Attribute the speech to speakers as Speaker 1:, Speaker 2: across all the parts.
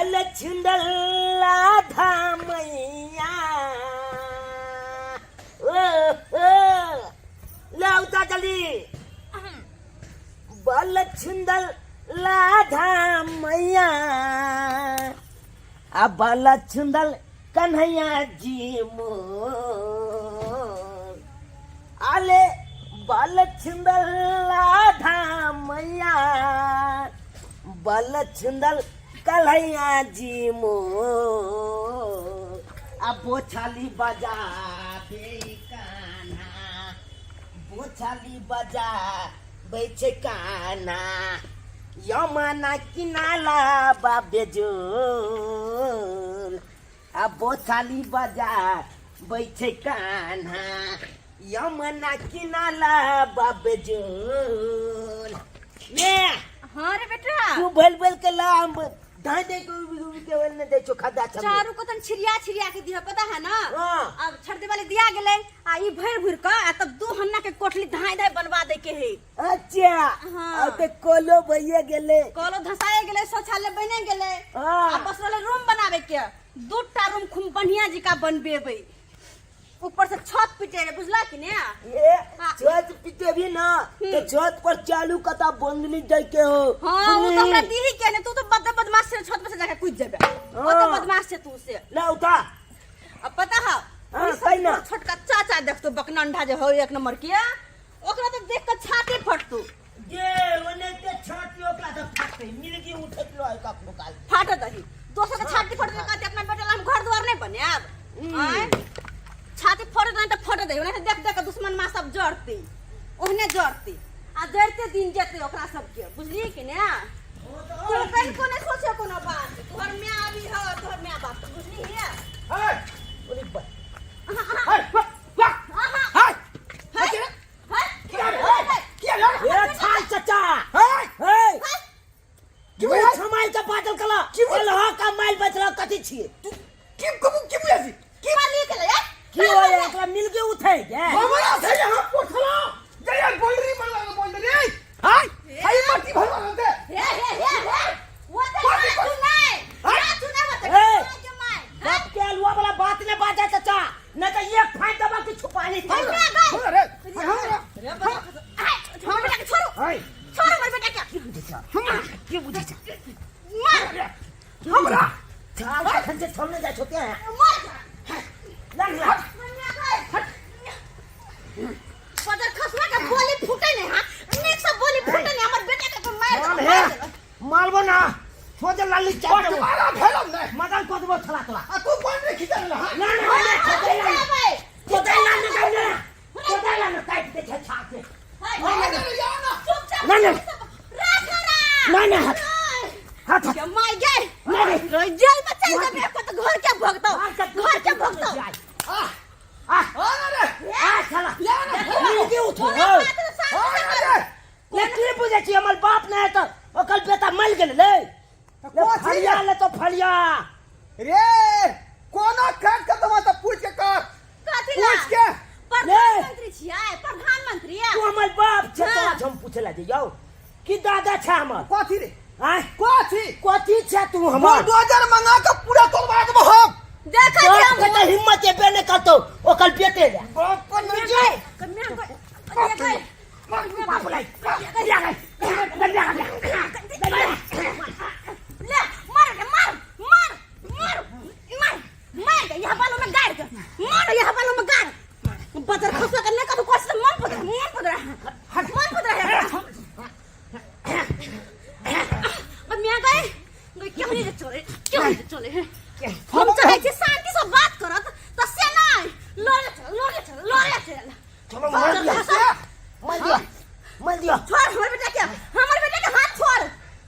Speaker 1: बल छुंदल राधा मैया ओ हो ले उता जल्दी बल छुंदल राधा मैया आ बल छुंदल कन्हैया जी मोर आले बल छुंदल राधा मैया बल छुंदल कन्हैया जी मोर आ बोछाली बजा दे कान्हा बोछाली बजा बैठे कान्हा यमना किनाला बाबे जोर आ बोछाली बजा बैठे कान्हा यमुना किनाला बाबे जोर ने
Speaker 2: हाँ रे बेटा
Speaker 1: तू भल भल के लाम धाई दे के उबी के वल ने दे छो खदा छम
Speaker 2: चारू को तन छिरिया छिरिया के दिह पता है ना
Speaker 1: हाँ।
Speaker 2: अब छड़ देवाली दिया गेलै आ ई भर भर के आ तब दू हन्ना के कोठली धाई धाई बनवा दे के है
Speaker 1: अच्छा
Speaker 2: हाँ।
Speaker 1: अब ते कोलो भैया गेले
Speaker 2: कलो धसाए गेलै शौचालय बने गेलै
Speaker 1: हाँ।
Speaker 2: आ बस रहलै रूम बनावे के दूटा रूम खूब बढ़िया जी का बनबेबै ऊपर से छत पिटे रे बुझला कि ने
Speaker 1: ये
Speaker 2: हाँ।
Speaker 1: छत पिटे भी ना तो छत पर चालू कता बंदली जाय के हो
Speaker 2: हाँ वो तो हमरा
Speaker 1: बुझली?
Speaker 2: दीही के ने तू तो बद बदमाश से छत पर से जाके कूद जेबे वो तो
Speaker 1: हाँ।
Speaker 2: बदमाश से तू से
Speaker 1: ला उठा
Speaker 2: अब पता है
Speaker 1: हाँ,
Speaker 2: ई सब
Speaker 1: कही ना।
Speaker 2: छोटका चाचा देखतो बकनंडा जे हो एक नंबर के ओकरा तो देख के छाती फटतो
Speaker 1: जे ओने के छाती ओकरा तो फाटते मिलगी उठत लो का काल
Speaker 2: फाटत दही दोसर के छाती फटत कहते अपना बेटा ला हम घर द्वार नहीं बनायब आँय? छाती फटत नहीं तो फटत दही ओने देख देख के दुश्मन माँ सब जड़ते ओहने जड़ते आ जड़ते दिन जेते ओकरा सबके बुझलिए कि ने तू कहीं को नहीं सोचे कोनो बात तोहर माय अभी हो तोहर माय बाप बुझली है
Speaker 3: हाय
Speaker 1: ओरे बा
Speaker 3: हाय वाह वाह
Speaker 2: आहा
Speaker 3: हाय
Speaker 2: हाय हाय
Speaker 3: क्या रे क्या रे
Speaker 1: ए छाल चाचा
Speaker 3: हाय
Speaker 1: हे
Speaker 3: की
Speaker 1: की
Speaker 3: बोल
Speaker 1: छमाइल के बादल कला
Speaker 3: की बोल?
Speaker 1: लहा का माइल बचला कथी छिए
Speaker 3: तू की कबू की बुझासी
Speaker 2: की मालिक ले
Speaker 1: की होय एकरा मिल के उठे गे
Speaker 3: हमरा से यहाँ पोछला जे यार बोलरी बनवा बोलरी हाय हाय मट्टी भरवा दे
Speaker 2: हे हे हे हे वो तो
Speaker 3: कथी
Speaker 2: ना तू नहीं ना तू नहीं बता
Speaker 1: ए!
Speaker 2: के my
Speaker 1: बाप के अलुआ वाला बात ने बाजा चाचा न तो एक फाइन दबा के छुपा ली
Speaker 2: हाय
Speaker 3: रे हाय
Speaker 2: रे हाय हमर बेटा के छोड़ो
Speaker 3: हाय
Speaker 2: छोड़ो हमर बेटा के
Speaker 1: की बुझे छ की बुझे छ
Speaker 2: मार
Speaker 3: हमरा
Speaker 1: छाल कखन से छोड़ने जाय छोते हैं
Speaker 2: मार
Speaker 1: लग लग
Speaker 2: पदर खसवा के बोली फूटे नहीं हां नीक से बोली फूटे नहीं हमर बेटा के कोई मार
Speaker 1: माल है मालबो ना छोड़ दे लाली चाट देबो
Speaker 3: पटवारा भेलम ने
Speaker 1: मदन को देबो छला तोरा
Speaker 3: आ तू कोन रे खिचल ना
Speaker 1: ना ना ना छोड़ दे लाली छोड़ दे लाली ना ना छोड़ दे लाली काट दे छे छात से
Speaker 2: चुपचाप
Speaker 1: ना, ना।
Speaker 2: राख
Speaker 1: ना ना हाथ हाथ
Speaker 2: के मार गए
Speaker 1: ना रे
Speaker 2: जेल में चल जेबे को तो घर के भोगतो घर के भोगतो
Speaker 1: आ आ आ साला मिल के उठो ले की बुझे छी हमर बाप नहीं तो ओकर बेटा मर गेल ले ले फलिया ले तो फलिया
Speaker 3: रे कोनो काट के तो मत पूछ के कर
Speaker 2: कथी ला
Speaker 3: पूछ के
Speaker 2: प्रधानमंत्री छियै प्रधानमंत्री
Speaker 1: तू हमर बाप छे
Speaker 2: हाँ।
Speaker 1: तो हम पूछे ला जाओ कि दादा छे हमर
Speaker 3: कथी रे
Speaker 1: आय
Speaker 3: कथी
Speaker 1: कथी छे तू हमर
Speaker 3: बुलडोजर मंगा के पूरा तोड़वा देबो हम
Speaker 2: देखै
Speaker 1: बाप
Speaker 2: छियै हम
Speaker 1: के तो हिम्मत एबे नहीं करतो ओकर बेटे ले
Speaker 3: बाप पर नहीं जाओ
Speaker 2: कन्या को
Speaker 1: बाप लाई ले ले ले
Speaker 2: ले मार रे मार मार मार मार मार दे यहाँ बालों में गाड़ दे मार यहाँ बालों में गाड़ बदर खसवा करने का तो कौन से मन पकड़ मन पकड़ मन पकड़ है अब मैं गए गए क्यों नहीं चले क्यों नहीं चले हम चाहे छी शांति से बात करत त से नहीं लड़े चल लड़े चल लड़े चल
Speaker 1: चलो मार दिया मार दिया मार दिया
Speaker 2: छोड़ हमर बेटा के हमर बेटा के हाथ छोड़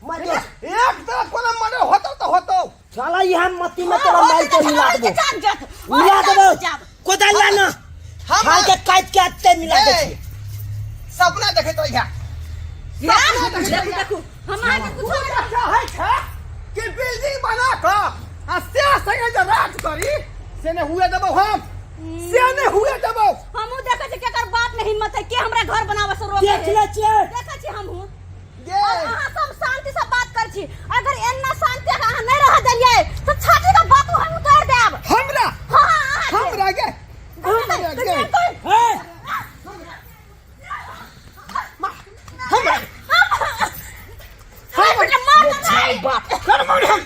Speaker 1: मार दिया
Speaker 3: एक तरफ कोनो मर्डर होतो तो होतो
Speaker 1: साला यहाँ मत्ती में तोरा मार के मिला देबो मिला देबो कोदाल ला ना
Speaker 3: हम
Speaker 1: हाल के काट के आते मिला दे
Speaker 3: ए, सपना देखैत रहिया
Speaker 2: देखू देखू हम अहाँके
Speaker 3: तू
Speaker 2: कुछो
Speaker 3: जे चाहै छै कि बिल्डिंग बना कऽ आ से संगे जे राज करी से नहि हुए देबौ हम से नहि हुए देबौ
Speaker 2: हमहूँ देखै छी केकर बाप में हिम्मत है के हमरा घर बनावे से रोके
Speaker 1: देख ले छियै
Speaker 2: देखै छी हमहूँ
Speaker 3: गे
Speaker 2: और अहाँ सब शांति से बात कर छी अगर एना शांति अहाँ नहीं रह देलियै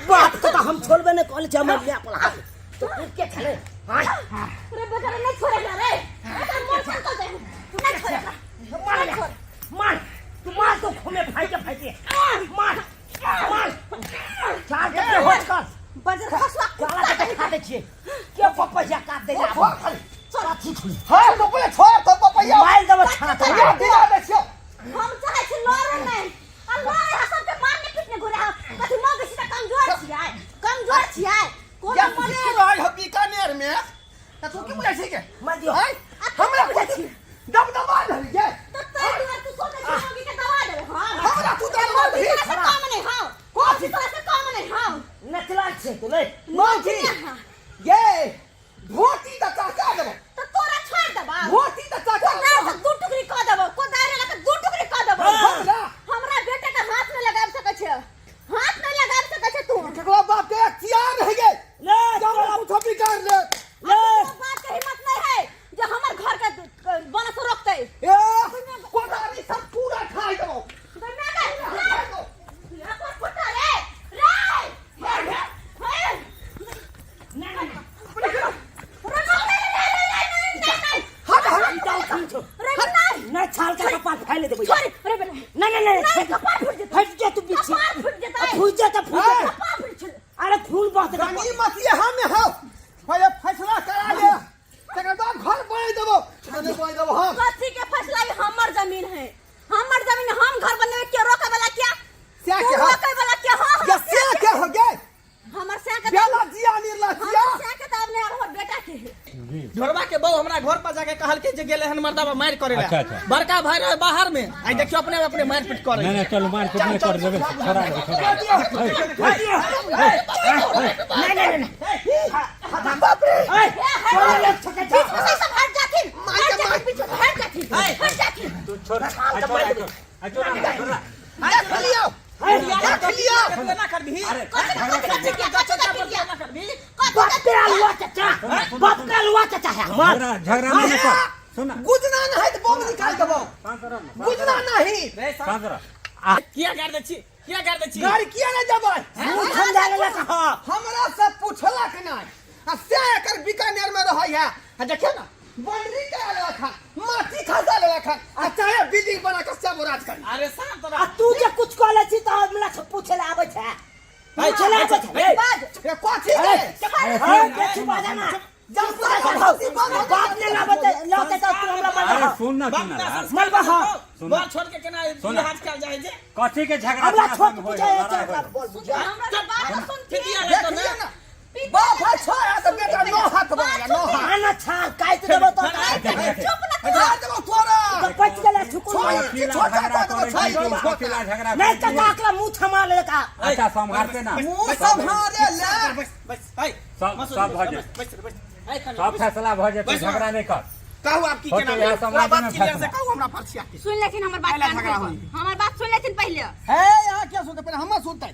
Speaker 1: बाप के तो हम छोड़बे नहीं कहले छै हमर माय पर हाथ तो फिर के छले हां
Speaker 2: रे बेटा रे, नहीं छोड़ेगा रे एकर मोर चल दे नहीं छोड़ेगा
Speaker 1: मार ले, मार तू मार तो खुमे फाइके फाइके मार मार चार के होच कर
Speaker 2: बजर खसुआ
Speaker 1: काला के खा दे छिए के पपैया काट दे आब साथी छुई
Speaker 3: हाँ तो पहिले छोड़ तो पपैया
Speaker 1: मार देब छाना तो
Speaker 3: या दिला दे छियो
Speaker 2: हम चाहे छी लड़े नहीं आ लड़े हा सबके मारने पीटने घुरे हा कथी मग छी त कमजोर छियै कमजोर छियै
Speaker 3: या
Speaker 2: कोनो मने
Speaker 3: की रहै हो बीकानेर में त तू की बुझै छी के
Speaker 1: मार दियो
Speaker 3: आय हमरा कथी दबदबा धरी ये
Speaker 2: त तै दुआरे तू सोचै छी मौगी के दबा देबै हां
Speaker 3: हमरा तू दबा
Speaker 2: मौगी
Speaker 3: दही
Speaker 2: तोरा से कम नहीं हां
Speaker 3: कथी?
Speaker 2: तोरा से कम नहीं हां
Speaker 1: नचला छै तू ले
Speaker 3: मौगी ये धोती त चका देबो
Speaker 2: त तोरा छोड़ देबा
Speaker 3: धोती त चका
Speaker 2: कोदार से दू टुकड़ी क देबो कोदार लगा के दू टुकड़ी क देबो
Speaker 3: हमरा
Speaker 2: हमरा बेटा के हाथ में लगाब सकै छै हाथ नहीं लगाब सकै छै तू
Speaker 3: केकरो बाप के अख्तियार रह गेल
Speaker 1: ले
Speaker 3: जब कुछ बिगाड़ ले
Speaker 1: ले
Speaker 2: तोरा बाप के हिम्मत नहीं है जे हमर घर के बनस रोकतै
Speaker 3: ए कोदारी सब पूरा खाइ देबो
Speaker 2: गन्ना के अपन फुटा रे रे हे
Speaker 1: ना ना ना
Speaker 3: हट हट
Speaker 1: ई दाऊ छुई छो
Speaker 2: रे नहीं
Speaker 1: ना छाल के कपार फैले देबै
Speaker 2: छोड़ रे बेटा
Speaker 1: ना ना ना
Speaker 2: नहीं, कपार फूट जेतै।
Speaker 1: फट जा तू पीछे
Speaker 2: कपार फूट जेतै।
Speaker 1: फूट जा त फूट जा
Speaker 2: कपार फूट जेतै।
Speaker 1: अरे खून बहत
Speaker 3: गनी मत ये हम हो पहिले फैसला करा ले तकर बाद घर बना देबो नहीं बना देबो हम
Speaker 2: कथी के फैसला ई हमर जमीन है हमर जमीन हम घर बनेबे के रोके वाला क्या
Speaker 3: से
Speaker 2: तू
Speaker 3: के हो
Speaker 2: रोके वाला क्या हां
Speaker 3: या से के हो गए
Speaker 2: हमर से के
Speaker 3: बेला जिया निर्ला जिया
Speaker 2: हमर से के तो अब नहीं अब हमर बेटा के है
Speaker 4: ढोरबा के बहू हमरा घर पर जाके कहलकै जे गेले हन मर्दाबा मारि करे
Speaker 5: अच्छा, अच्छा।
Speaker 4: बड़का भाई रहे बाहर में आई देखियो अपने अपने मारि पीट करे
Speaker 5: नहीं नहीं चलो मार पीट नहीं कर देबे छोड़ा दे छोड़ा दे।
Speaker 1: नहीं नहीं नहीं
Speaker 3: बाप रे
Speaker 1: ए चलो ले छके
Speaker 2: बीच में से सब हट जाथिन हट जाथिन पीछे से हट जाथिन हट जाथिन
Speaker 5: तू छोड़ आ छोड़ आ छोड़ आ छोड़ आ छोड़
Speaker 3: देख लियो देख लियो
Speaker 4: ना करबिही
Speaker 5: अरे
Speaker 2: कथी कथी कथी किया कथी कथी किया कथी
Speaker 1: बाप के अलुआ चाचा बाप के अलुआ चाचा है हमार
Speaker 5: झगड़ा झगड़ा नहीं कर सुन
Speaker 3: गुजना नहीं तो बम निकाल देबो
Speaker 5: शांत रह ना,
Speaker 3: गुजना नहीं
Speaker 5: शांत रह
Speaker 4: किया कर दै छी किया कर दै छी
Speaker 3: गाड़ी किया नहीं देबै
Speaker 1: मुंह समझा लेला का हां
Speaker 3: हमरा से पूछलक नहीं आ से एकर बीकानेर में रहै है आ देखियो ना बाउंड्री करा लेलक हन माटी खसा लेलक हन आ चाहे बिल्डिंग बना के सब राज करी
Speaker 4: अरे शांत
Speaker 1: आ
Speaker 4: रह
Speaker 1: तू जे कुछ कहले छी त हमरा से पूछे ला आबै छै पूछे ला आबै छै ए,
Speaker 2: बाज
Speaker 3: ए कथी के
Speaker 1: ए, के छुपा जाना
Speaker 3: जब सारा हंसी बंद हो
Speaker 1: बाप ने लाबते लाते त तू हमरा
Speaker 5: अरे
Speaker 1: मलबा
Speaker 5: सुन ना सुन ना लाल।
Speaker 1: मलबा हां
Speaker 5: सुन
Speaker 4: घर छोड़ के केना
Speaker 5: सुन।
Speaker 4: लिहाज कयल जाइ जे
Speaker 5: कथी के झगड़ा
Speaker 1: हमरा
Speaker 5: तोरा
Speaker 1: छोट
Speaker 5: संग होय
Speaker 1: पूछे
Speaker 5: है, लड़ाई
Speaker 1: छै
Speaker 5: होय है?
Speaker 1: बोल बुझा
Speaker 2: हमरा से बात तो सुनथिन
Speaker 4: पितिया
Speaker 3: देख
Speaker 4: लगतौ
Speaker 3: लियो
Speaker 4: ने
Speaker 3: ना बाप है छह हाथ बेटा नौ हाथ बनेगा नौ हाथ
Speaker 1: खाना छाल काट देबो तो
Speaker 2: चुप ना
Speaker 3: काट देबो तोरा
Speaker 1: तो बच गेला छुकुल
Speaker 3: छोड़।
Speaker 5: कथी ला
Speaker 3: छोटा
Speaker 5: झगड़ा
Speaker 3: कर देबो,
Speaker 5: करै
Speaker 3: छह
Speaker 5: छी
Speaker 3: इंच
Speaker 5: कथी ला झगड़ा
Speaker 1: नहीं
Speaker 5: करै छी?
Speaker 1: चाचा एकरा मुंह थमा ले का
Speaker 5: अच्छा सम्हारते ना
Speaker 3: मुंह सम्हारे ले
Speaker 4: बस बस ऐ
Speaker 5: सब सब भऽ जेतै
Speaker 4: बस बस ऐ कनी
Speaker 5: सब फैसला भऽ जेतै
Speaker 4: बस।
Speaker 5: झगड़ा नहि कर
Speaker 4: कहू आप की
Speaker 5: होतै
Speaker 4: केना
Speaker 5: यहाँ
Speaker 4: भेल?
Speaker 5: समाज
Speaker 4: पूरा बात
Speaker 5: में
Speaker 4: क्लियर से
Speaker 5: फैसला।
Speaker 4: कहू हमरा फरसिया के
Speaker 2: सुन लेथिन हमर बात
Speaker 4: पहला
Speaker 2: कान
Speaker 4: झगड़ा
Speaker 2: खोल
Speaker 4: होई।
Speaker 2: कऽ। हमर बात सुन लेथिन पहिले
Speaker 3: हे यहाँ क्या सुनते पहले हम सुनते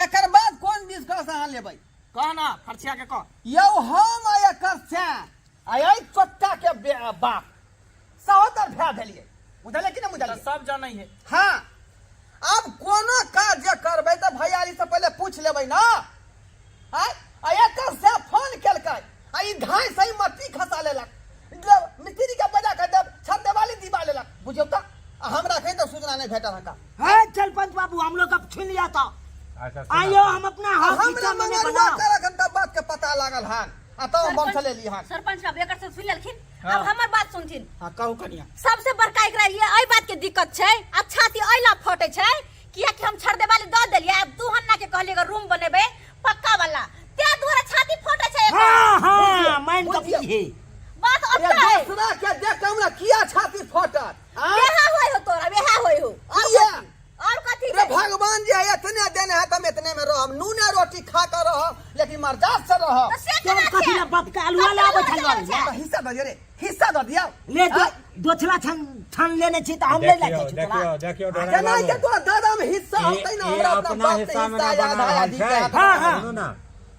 Speaker 3: एकर बाद कोन निष्कर्ष अहाँ लेबै
Speaker 4: कह ना फरसिया के कह
Speaker 3: यौ हम आ एकर से आ एहि चोट्टा के बाप सहोदर भए भेलियै बुझलियै कि नहि बुझलियै
Speaker 4: सब जानै है
Speaker 3: हाँ आब कोनो काज जे करबै तऽ भैयारी से पहिले पूछ लेबै ना आय आ एकर से फोन केलकै आ ई धाय सही मट्टी खसा लेलक मतलब मिस्त्री के बजा के देव छत देवाली दिवा लेलक बुझियौ तऽ आ हमरा एखन तक सूचना नहि भेटल हन
Speaker 1: है चल पंच बाबू हम लोग अब छीन लिया था
Speaker 5: अच्छा सुना।
Speaker 1: आइयो हम अपना हक
Speaker 3: हमरा
Speaker 1: इच्छा मैंने
Speaker 3: मंगरुआ
Speaker 1: बना
Speaker 3: कर एखन तक बात के पता लागल हन आ तब हम बम चलेली हन
Speaker 2: सरपंच बाबू एकर से सुन लेलखिन अब हमर बात सुनथिन
Speaker 4: हां कहू कनिया
Speaker 2: सबसे बड़का एकरा ये एहि बात के दिक्कत छै आ छाती एहि ला फटे छै कियाकि हम छड़ देवाली दऽ देलियै आब दू हन्ना के कहलियै अगर रूम बनेबै पक्का वाला ते दुआरे छाती फटे छै एकर।
Speaker 1: हाँ हाँ मान
Speaker 3: बुझियौ।
Speaker 1: कभी है
Speaker 2: बात
Speaker 3: अरे
Speaker 2: ओतै है।
Speaker 3: दोसरा के देख के हमरा किया छाती फटत आँय?
Speaker 2: वेहा होय हो तोरा वेहा होय हो और
Speaker 3: किया?
Speaker 2: कथी और कथी
Speaker 3: रे भगवान जे एतने देने है तम एतने में रहब नूने रोटी खा कर रहब लेकिन मर्दात से रहब
Speaker 2: तो से
Speaker 1: तुम
Speaker 2: केना
Speaker 1: कथी
Speaker 2: छै
Speaker 1: ला बाप के आलुआ लाबै
Speaker 2: कथी
Speaker 1: छल
Speaker 2: ला छै?
Speaker 3: तऽ हिस्सा दऽ दियौ रे हिस्सा दऽ दियौ
Speaker 1: ले दो दोछला छन छन लेने छी तऽ हम ले
Speaker 5: देखियौ
Speaker 1: जाइ छी तोरा
Speaker 5: देखियौ देखियौ ढोरा
Speaker 3: केना के
Speaker 5: बाबू
Speaker 3: तोरा दादा में हिस्सा
Speaker 5: ई
Speaker 3: होतै ना
Speaker 5: ई
Speaker 3: हमरा अपना
Speaker 5: अपना
Speaker 3: बाप के
Speaker 5: हिस्सा में
Speaker 3: हिस्सा
Speaker 5: ना
Speaker 3: याद
Speaker 5: बना
Speaker 3: आया
Speaker 5: रहल
Speaker 3: दी
Speaker 5: छै
Speaker 1: हाँ, हाँ।
Speaker 5: सुनू ना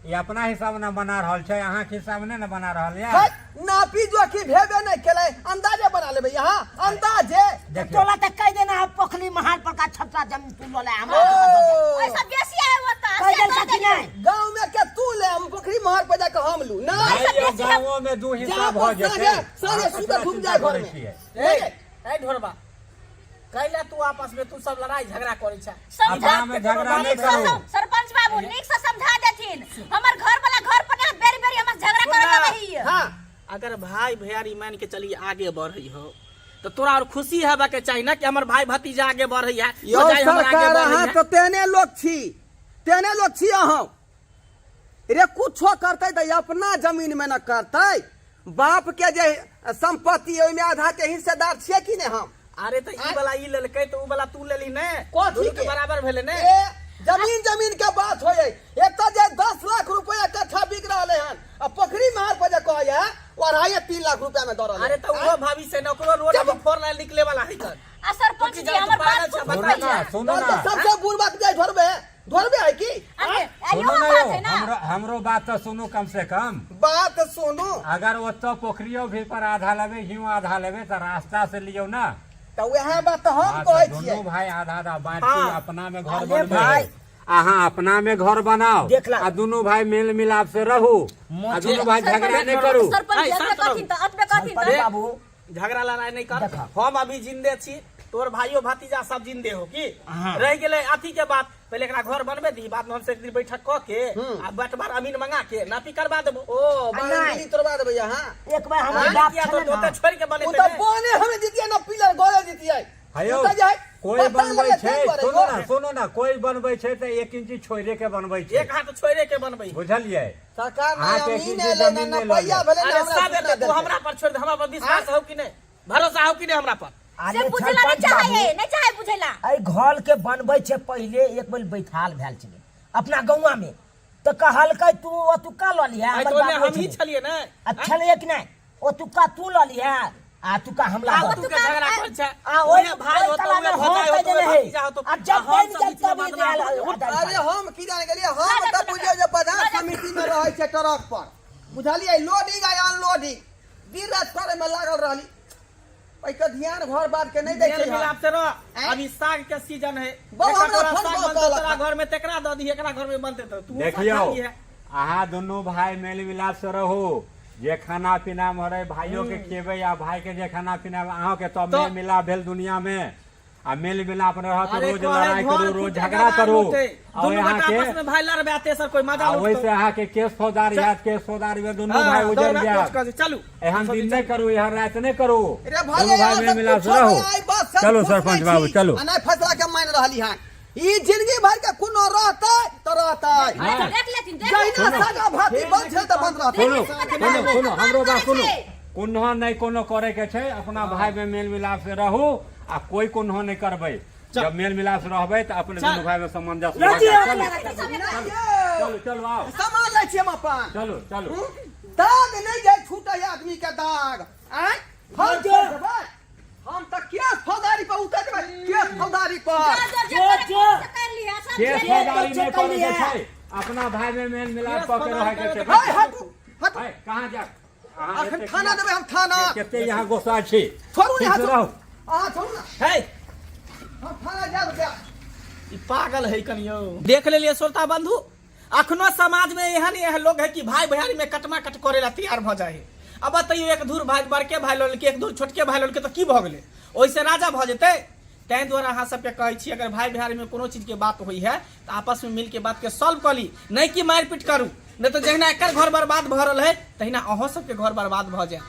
Speaker 5: ई अपना हिसाब ने बना रहल छै, अहाँके हिसाब ने ने बना रहल
Speaker 3: है
Speaker 5: यऽ।
Speaker 3: नापी जोखी भेबे नहीं केलै, अंदाजे बना लेबै यहाँ अंदाजे।
Speaker 5: देखियौ
Speaker 1: तोला तऽ कहि देना है पोखरी महाल पर का छपरा जमीन तू लऽ ले हमरा।
Speaker 3: ओ
Speaker 2: ऐसा बेसी आए होता
Speaker 1: कहि देलका कि नहि?
Speaker 3: गाँव में के तू ले, हम पोखरी महर पर जाके हम लू ना।
Speaker 5: भाई यौ, गाँवो में दू हिस्सा
Speaker 3: जहाँ
Speaker 5: भऽ
Speaker 3: पर
Speaker 5: जेतै।
Speaker 3: साँझे साँझे
Speaker 5: अहाँ
Speaker 3: सुतऽ
Speaker 5: ककरा
Speaker 3: घुम
Speaker 5: चिन्ता
Speaker 3: जाए घर
Speaker 5: करै
Speaker 3: में।
Speaker 5: छियै?
Speaker 4: ए ए ढोरबा, कैला तू आपस में तू सब लड़ाई झगड़ा करै छै?
Speaker 2: समझा
Speaker 5: अपना में झगड़ा नहीं
Speaker 2: नीक से
Speaker 5: करू।
Speaker 2: सरपंच बाबू नीक से समझा देथिन। हमर घर वाला घर पर ना बेरी बेरी हमर झगड़ा करत रही।
Speaker 3: हाँ,
Speaker 4: अगर भाई भैयारी मान के चली आगे बढ़ी हो तो तोरा और खुशी हेबा के चाही ना कि हमर भाई भतीजा आगे बढ़ी है।
Speaker 3: यौ
Speaker 4: भौजाई हमर आगे
Speaker 3: सरकार,
Speaker 4: बढ़ी
Speaker 3: अहाँ
Speaker 4: है।
Speaker 3: तऽ तेहने लोक छी, तेहने लोक छी अहाँ रे। कुछो करतै तऽ अपना जमीन में न करतै। बाप के जे संपत्ति ओहिमे आधा के हिस्सेदार छियै कि नहि हम?
Speaker 4: अरे तऽ ई वाला ई लेलकै तऽ ऊ वाला तू लेली ने,
Speaker 3: कथी
Speaker 4: दुनू के
Speaker 3: के?
Speaker 4: बराबर भेलै ने।
Speaker 3: ए जमीन जमीन के बात होय, एतऽ जे 10 लाख रुपया कट्ठा बिक रहलै हन आ पोखरी महार पर जे कहैया ओ 2.5-3 लाख रुपया में दऽ रहलै।
Speaker 4: अरे तऽ ओहो भाभी से ने ओकरो रोड
Speaker 3: जब-
Speaker 4: अभी फोर लाइन निकले वाला है तर।
Speaker 2: आ सरपंच जी, हमर बात
Speaker 5: सुनू
Speaker 2: सुनबै
Speaker 5: ना,
Speaker 2: छै?
Speaker 5: सुनू
Speaker 3: तोहर
Speaker 5: ना,
Speaker 3: तऽ सबसे बुढ़बा के जाय धरबे धरबे है की?
Speaker 2: अरे
Speaker 5: सुनू
Speaker 2: इहो
Speaker 5: ना
Speaker 2: बात
Speaker 5: यौ,
Speaker 2: है ना।
Speaker 5: हमरो हमरो बात तऽ सुनू कम से कम।
Speaker 3: बात सुनू।
Speaker 5: अगर ओतऽ पोखरियो भी पर आधा लेबै, हियो आधा लेबै, तऽ रास्ता से लियौ ना।
Speaker 3: तऽ वएह बात तऽ हम
Speaker 5: हाँ, तऽ
Speaker 3: कहै
Speaker 5: दुनू
Speaker 3: छियै।
Speaker 5: भाई आधा आधा बाँटि
Speaker 4: हाँ।
Speaker 5: के अपना में घर
Speaker 1: अरे
Speaker 5: बनबै
Speaker 1: भाई।
Speaker 5: है। अहाँ अपना में घर बनाओ
Speaker 1: देख ला।
Speaker 5: आ दुनू भाई मेल मिलाप से रहू आ दुनू भाई झगड़ा नहीं करू।
Speaker 2: सरपंच जी,
Speaker 4: ऐ,
Speaker 2: अतबे
Speaker 4: शांत रहू।
Speaker 2: कहथिन तऽ, अतबे कहथिन
Speaker 1: सरपंच
Speaker 2: तऽ।
Speaker 1: बाबू,
Speaker 4: झगड़ा लड़ाई नहीं कर।
Speaker 1: देखा।
Speaker 4: हम अभी जिंदे छी, तोर भाइयो भतीजा सब जिंदे हो की।
Speaker 1: हाँ।
Speaker 4: रह गेलै अथी के बात, पहले एकरा घर बनबे दी, बाद में हम एक दिन बैठक क के आ बटवार अमीन मंगा के नापी करवा देबो।
Speaker 3: ओ
Speaker 1: नहीं।
Speaker 3: बाड़ी तोड़वा देबै अहाँ?
Speaker 1: एक बार हमर
Speaker 4: हाँ,
Speaker 1: बाप
Speaker 4: किया तो
Speaker 1: छलै ना
Speaker 4: ओते छोड़ के
Speaker 3: ओ
Speaker 4: बनेतै
Speaker 3: तऽ
Speaker 4: ने।
Speaker 3: बने हमे जीतियै ना पिलर गड़े जीतियै।
Speaker 5: हयौ,
Speaker 3: ओतऽ जे है,
Speaker 5: कोई
Speaker 3: पत्ता
Speaker 5: बनबै
Speaker 3: लगै
Speaker 5: छै,
Speaker 3: ताहि दुआरे
Speaker 5: सुनू ना,
Speaker 3: यौ।
Speaker 5: सुनू ना, कोई बनबै छै तऽ 1 इंची छोड़े के बनबै छै।
Speaker 4: एक हाथ छोड़े के बनबै।
Speaker 5: बुझलियै?
Speaker 3: सरकार ना
Speaker 5: अहाँके एक
Speaker 3: अमीन
Speaker 5: इंची
Speaker 3: एलै ना
Speaker 5: जमीन नहि लऽ
Speaker 3: नपैया
Speaker 5: लेब।
Speaker 3: भेलै ना
Speaker 4: अरे
Speaker 3: हमरा
Speaker 4: सब
Speaker 3: सूचना
Speaker 4: एते तू
Speaker 3: देलकै।
Speaker 4: हमरा पर छोड़ दे, हमरा पर विश्वास हो कि नहीं, भरोसा हो कि नहीं हमरा पर?
Speaker 2: से
Speaker 1: अरे
Speaker 2: बुझला नहीं
Speaker 1: सरपंच
Speaker 2: चाहे,
Speaker 1: बाबू,
Speaker 2: नहीं चाहे बुझला।
Speaker 1: एहि घर के बनबै छै पहिले एक बेर बैठाल भेल छलै अपना गौआ में, तऽ कहलकै तू ओतुका लऽ लिहे।
Speaker 4: आइ
Speaker 1: हमर
Speaker 4: तो ओहिमे
Speaker 1: बाप
Speaker 4: हमही
Speaker 1: छलै।
Speaker 4: छलियै ने।
Speaker 1: आ छलैये कि नहि? ओतुका तू लऽ लिहे आ तुका हमला
Speaker 4: आ
Speaker 1: दऽ
Speaker 4: तू
Speaker 1: दे।
Speaker 4: के झगड़ा कर छै।
Speaker 1: आ ओहि
Speaker 4: ओहे भाई
Speaker 1: ओहि
Speaker 4: होतो,
Speaker 1: कला
Speaker 4: ओहे
Speaker 1: में
Speaker 4: भौजाई
Speaker 1: हम
Speaker 4: होतो,
Speaker 1: कहि
Speaker 4: ओहे
Speaker 1: देने है।
Speaker 4: भतीजा होतो।
Speaker 1: आ जब
Speaker 4: आ हम
Speaker 1: बनि
Speaker 4: सब
Speaker 1: गेल
Speaker 4: बीच में
Speaker 1: तब ई
Speaker 4: बदनाम
Speaker 1: आयल
Speaker 4: होतो।
Speaker 1: आदान
Speaker 3: अरे
Speaker 1: प्रदान।
Speaker 3: हम की जाने गेलियै, हम तऽ बुझियौ जे बाजार समिति में रहै छै ट्रक पर, बुझलियै, लोडिंग आ अनलोडिंग दिन राति करे में लागल रहली, ओहिके ध्यान घर बार के नहीं दै
Speaker 4: मेल
Speaker 3: छै।
Speaker 4: मिलाप से रह।
Speaker 3: आँय?
Speaker 4: अभी साग के सीजन है।
Speaker 3: बौ,
Speaker 4: एकरा
Speaker 3: हमरा
Speaker 4: तोरा
Speaker 3: फोन
Speaker 4: साग
Speaker 3: कऽ
Speaker 4: बनतौ,
Speaker 3: कहलक।
Speaker 4: तोरा घर में तेकरा दऽ दी, एकरा घर में बनतै तऽ तू
Speaker 5: देखियौ,
Speaker 4: साग खा लिहे।
Speaker 5: अहाँ दुनू भाई मेल मिलाप से रहू, जे खाना पीना में रहै भाइयों के खेबै आ भाई के जे खाना पीना में अहों के, तब मेल मिलाप भेल दुनिया में। आ मेल मिलाप न रहत,
Speaker 4: अरे
Speaker 5: रोज
Speaker 4: कहै
Speaker 5: लड़ाई
Speaker 4: घर
Speaker 5: करू, रोज
Speaker 4: फूटे
Speaker 5: झगड़ा
Speaker 4: गवार
Speaker 5: करू,
Speaker 4: लूटे।
Speaker 5: आ
Speaker 4: दुनू
Speaker 5: अहाँ
Speaker 4: गोटा
Speaker 5: के
Speaker 4: आपस में भाई लड़बे आ तेसर कोई मजा
Speaker 5: आ ओहि
Speaker 4: लुटतौ।
Speaker 5: से अहाँ के केस फौजदारी हैत, केस फौजदारी में दुनू
Speaker 4: हाँ,
Speaker 5: भाई उजड़
Speaker 4: दौड़ा
Speaker 5: जायब।
Speaker 4: कोच कऽ दे, चलू।
Speaker 5: एहन दिन नहि करू, एहन राति नहि करू,
Speaker 3: रे भाई,
Speaker 5: दुनू भाई मेल मिलाप से रहू। चलू सरपंच बाबू, चलू।
Speaker 3: आ नहि फैसला के मान रहली हन, ई जिंदगी भर के कोनो रहतै तऽ रहतै।
Speaker 2: अरे तो देख लेथिन, देख लेथिन।
Speaker 3: जहिना सागा भाती बंद छै तऽ बंद रहतै।
Speaker 5: सुनू सुनू सुनू, हमरो बात सुनू। कोनो नहि कोनो करे के छै, अपना भाई में मेल मिलाप से रहू आ कोई कोनो नहि करबै। जब मेल मिलाप से रहबै तऽ अपने
Speaker 4: चल।
Speaker 5: दुनू भाई में सामंजस्य
Speaker 1: लऽ
Speaker 5: भऽ
Speaker 1: जियौ
Speaker 5: जायत। चलू
Speaker 3: चलू
Speaker 5: चलू चलू, आओ।
Speaker 3: सामान लै छियै हम अपन।
Speaker 5: चलू चलू।
Speaker 3: दाग नहि जाइ छूटै आदमी के दाग। आँय, हम
Speaker 1: जो।
Speaker 3: छोड़ि देबै? हम तऽ केस फौजदारी पर उतर जेबै, केस फौजदारी पर।
Speaker 2: जा, जा, जे
Speaker 1: जो,
Speaker 2: करे
Speaker 1: जो।
Speaker 2: से कर लिहे, सब
Speaker 5: केस
Speaker 2: झेल लिहे।
Speaker 5: फौजदारी नहि
Speaker 1: कर
Speaker 5: करे के
Speaker 1: लिहे।
Speaker 5: छै, अपना भाई में मेल मिलाप
Speaker 4: केस
Speaker 5: कऽ के रहै के
Speaker 4: फौजदारी
Speaker 5: छै।
Speaker 3: है हटू हटू।
Speaker 5: है, कहाँ जायब अहाँ?
Speaker 3: अखन
Speaker 5: एते
Speaker 3: थाना देबै हम थाना।
Speaker 5: कते यहाँ गोस्सा छी?
Speaker 3: छोड़ू ने
Speaker 5: ठीक से
Speaker 3: हाथ।
Speaker 5: रहू।
Speaker 3: अहाँ छोड़ू ने।
Speaker 4: है
Speaker 3: हम थाना जायब जायब।
Speaker 4: ई पागल है कनियो। देख लेलिए श्रोता बंधु, अखनो समाज में एहन एहन लोग है कि भाई भैयारी में कटमा कट करे ला तैयार भ जाए है। अब बतैयो, एक धूर भाई बड़के भाई लऽ एक धूर छोटके भाई लऽ तऽ की भऽ गेलै? ओहिसे राजा भऽ जेतै? ताहि दुआरे अहाँ सबके कहै छी, अगर भाई भैयारी में कोनो चीजके बात होइ है तऽ आपस में मिलके बात के सॉल्व कऽ ली, नहि कि मारि पीट करू। नहि तऽ जहिना एकर घर बर्बाद भऽ रहल है तहिना अहों सबके घर बर्बाद भऽ जाए।